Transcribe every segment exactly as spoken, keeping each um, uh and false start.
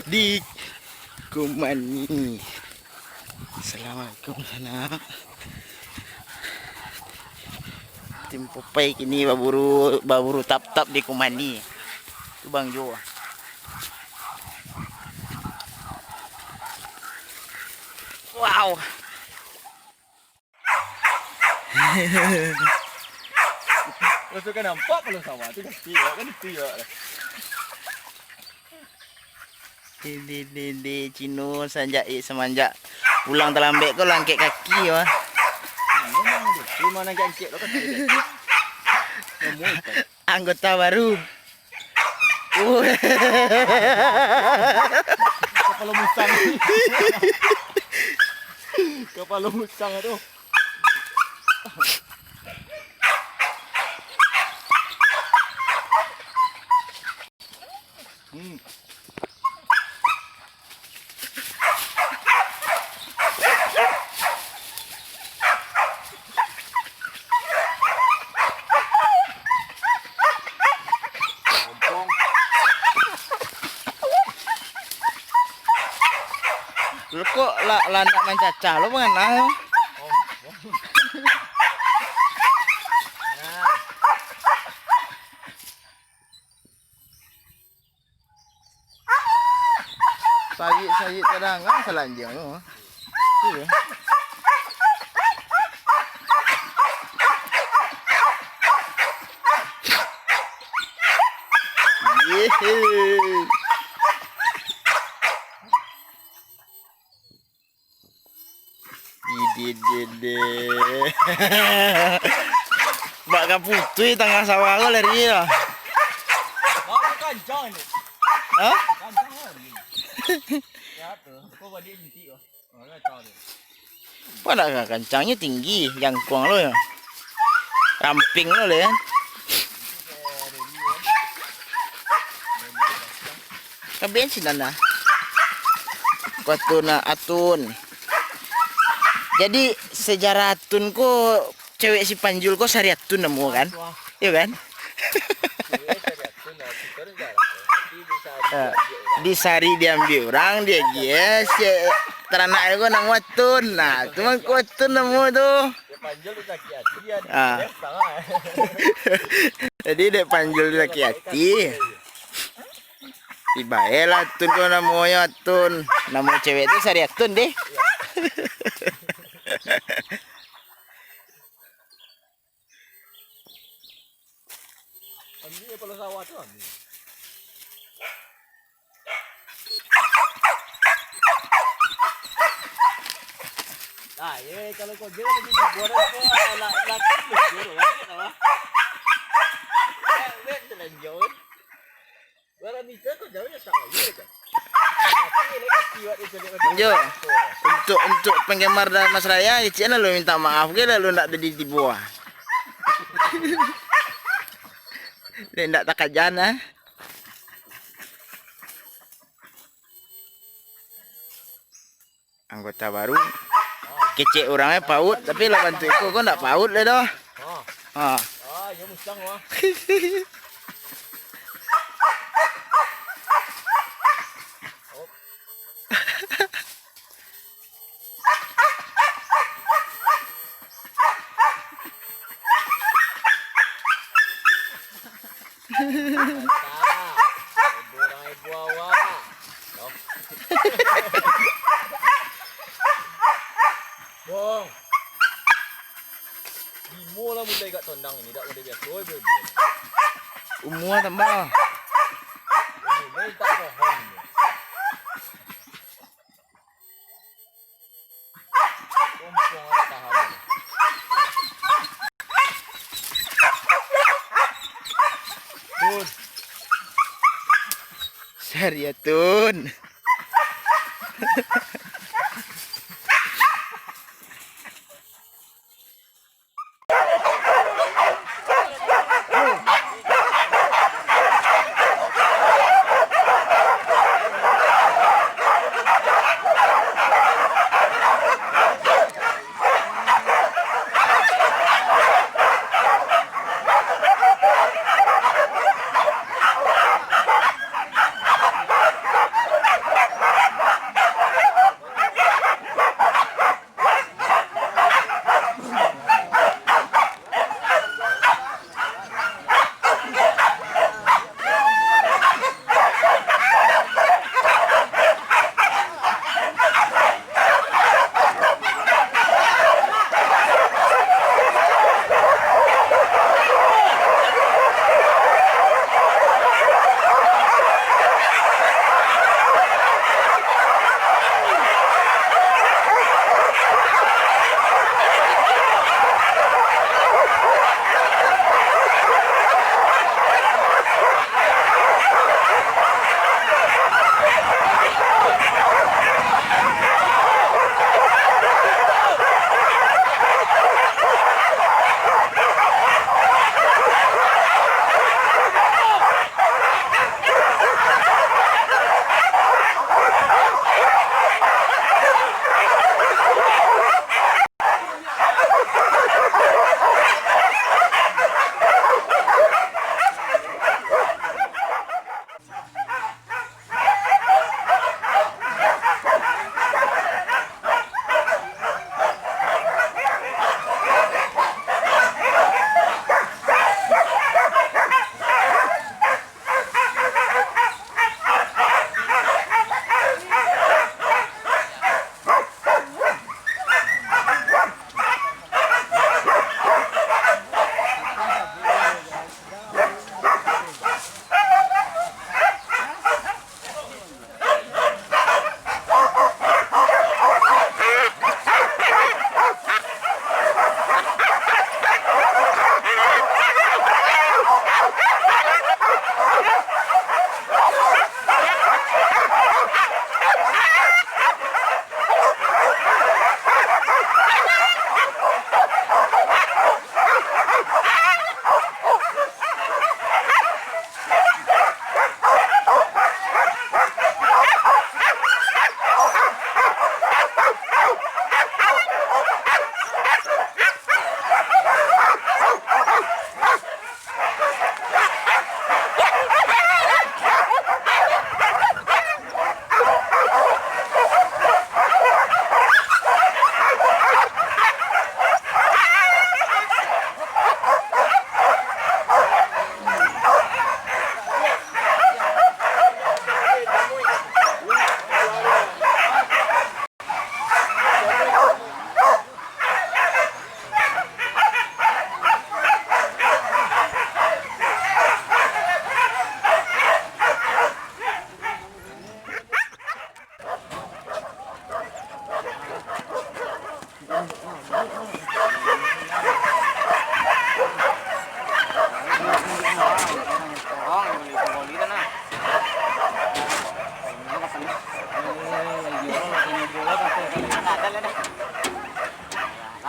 Di Kumani. Assalamualaikum, sanak. Tim Popeye kini baburu, baburu tap-tap di Kumani. Tu Bang Jo. Wow. Raso kan nampak kalau sawah tu kaki awak kan itu ya. Di, di, di, di Cino sanjak, eh, samanjak pulang talambek ko lah angkek kaki, wah. Memang tu. Memang angkek-angkek lo kaki dia. Namun kan. Anggota baru. Wah. Kapalo musang. Kapalo musang tu. Hmm. Lo kok lah, lah ndak mancacah lo, mangana lo. Sayik-sayik kadang kan salanjang tu. Tu ya. Yeay. Idididih. Bak ka putuih tangah sawah ko lari lah. Bau kancang ni. Hah? Kancang lari. Ya tu. Kau balik bintik kau. Oh, ya tahu dia. Apa nak ka kancangnyo tinggi, jangkuang lo ya. Ramping lo le kan. Ka bensin dah. Kuatun, ah, Atun. Jadi, sejarah Atun ko, cewek si Panjul ko Sari Atun namo kan? Iyo kan? Eh, disari diambiak urang, diagiah, si taranak ko namo Atun. Nah, tu mangko Atun namo tu. Ah. Jadi, dek Panjul tu sakik ati. Tibaelah Atun ko namonyo Atun. Namo cewek tu Sari Atun deh. Ambiak kepala sawah tu, ambiak. Nah, ye, kalau kau jalan lagi di bawah tu, nak, nak, nak, nak, nak, nak, nak, Jo, untuk, untuk penggemar Dalmas Raya, kecek lalu minta maaf ge, lalu ndak jadi tibo ah. Dek ndak takajan ah. Anggota baru. Kecek urang e paut, tapi lah bantuak iko ko ndak paut lai doh. Ha. Ah, iyo musang wah. Mantap. Ibu urang ibu awak. Loh. Bong. Bimo lah mulai gak tondang ini, dak mulai biaso, ibu-ibu. Umua tambah. Mulai tak pohon. Kompong ada tahan. Tun. Sariatun.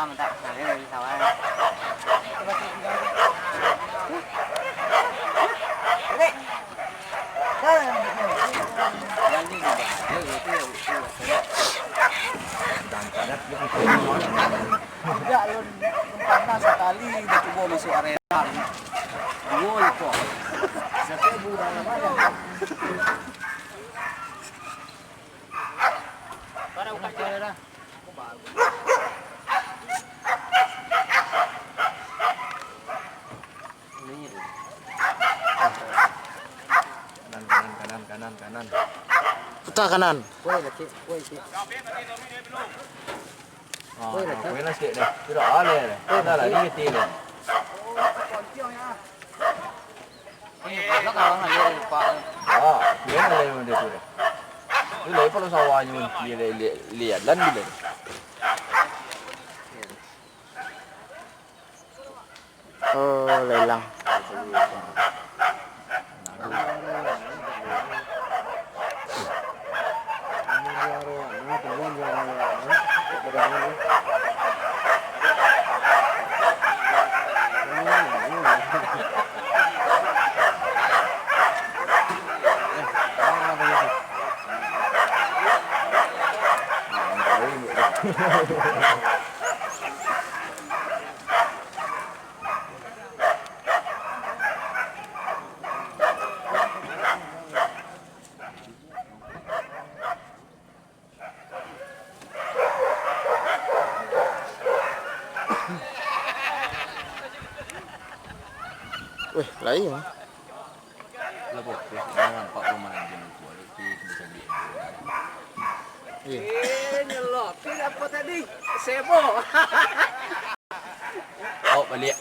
Mantap. Nah, dia dari sawah. Tidak, lun, lun pernah sekali dia cuba masuk arena. Dua ekor. Satu budak banyak. Pada buka je. Kanan, kanan, kanan, kanan, kanan. Putar kanan. Kuai lah, cik. Kuai, cik. Ah, kuai lah, cik deh. Tidak ada deh. Ada lah, dia kecil deh. Ini, belakang, belakang, dia lupa. Ah, dia lah yang dia tu deh. Dia lah, kalau sawahnya, dia lihat, lihat, lihat, dan dia. Oh, lelang. Weh, lain. Lah, fokus, nampak perumahan jenuh tu, ada ti bisa beli. Iya. Eh, nyelok. Pi dapat tadi? Sebo. Oh, baliak.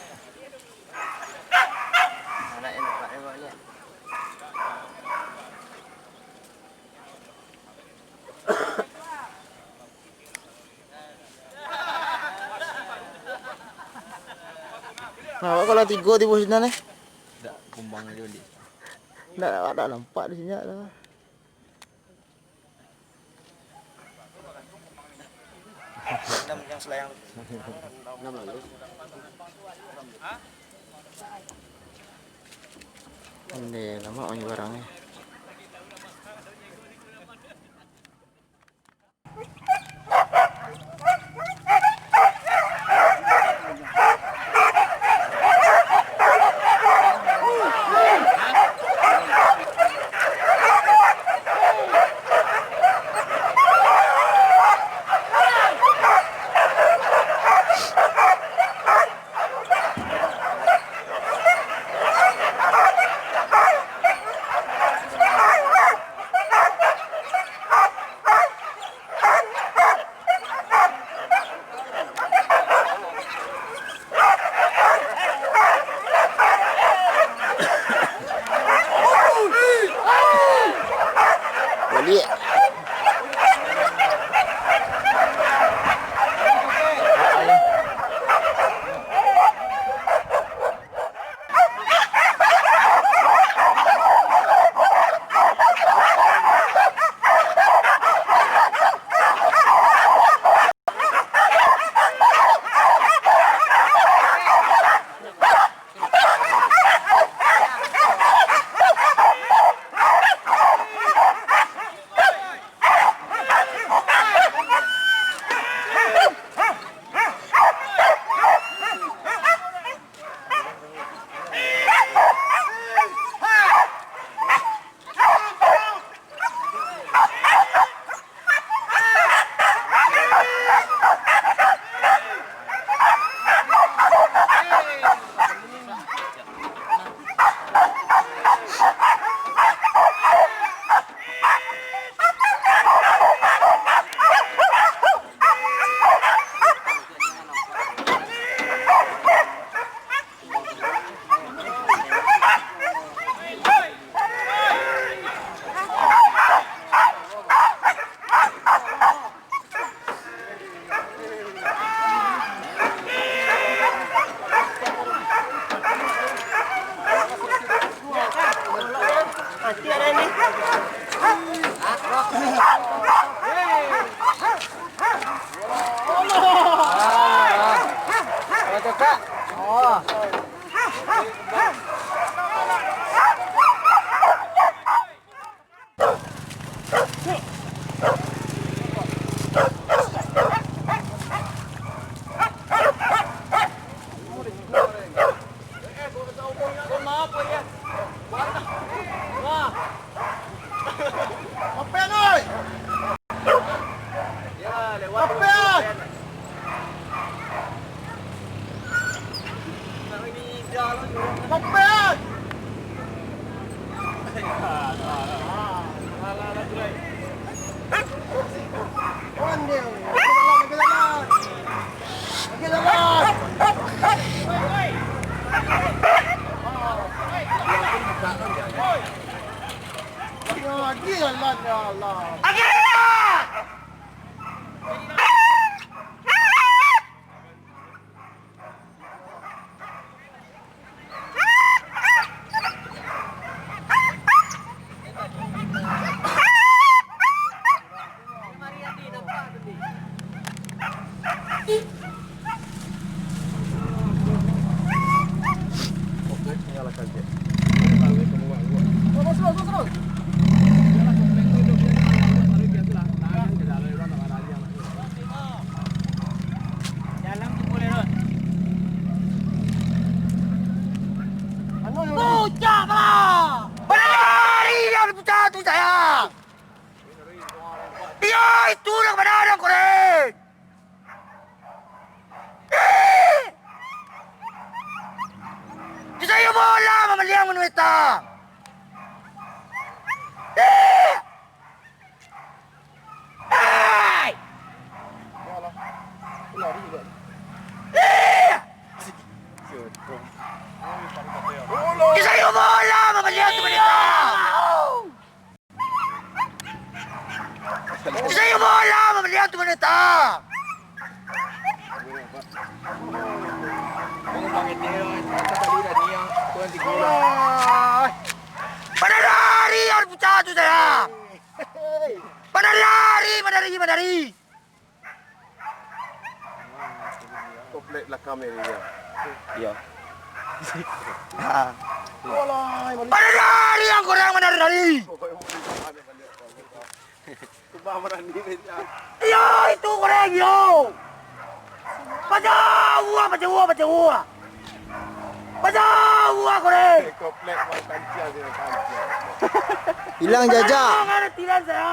Anak yang dapat, eh, baliak. Nah, awak kalau tigo tibo sinan, eh? Ndak, kumbang aja, Dik. Ndak, awak ndak nampak di sini lah. Enam yang selayang. Enam lalu. Ini lama orang barang ni. Papean, oi! Papean! Papean! Papean! Puncak lah! Pada lari yang puncak tu, sayang! Iyo, itu nan bana, Koreng! Ih! Kisah iyo bola mamaliang manueta. Ih! Hei! Ih! Kisah iyo bola mamaliang tu manueta. Saya bola mamaliang tu manueta. Pada lari, harus puncak tu, sayang. Pada lari, pada lari, pada lari. Komplek belakang ni dia. Iya. Pada lari yang Koreng, pada lari. Kubah berani ni, ya. Iyo, itu Koreng, iyo. Pajauah, pajauah, pajauah. Pajauah, Koreng. Komplek Bang Kancil dia, Kancil. Hilang jajak. Pajauah, nggak ada tiran saya.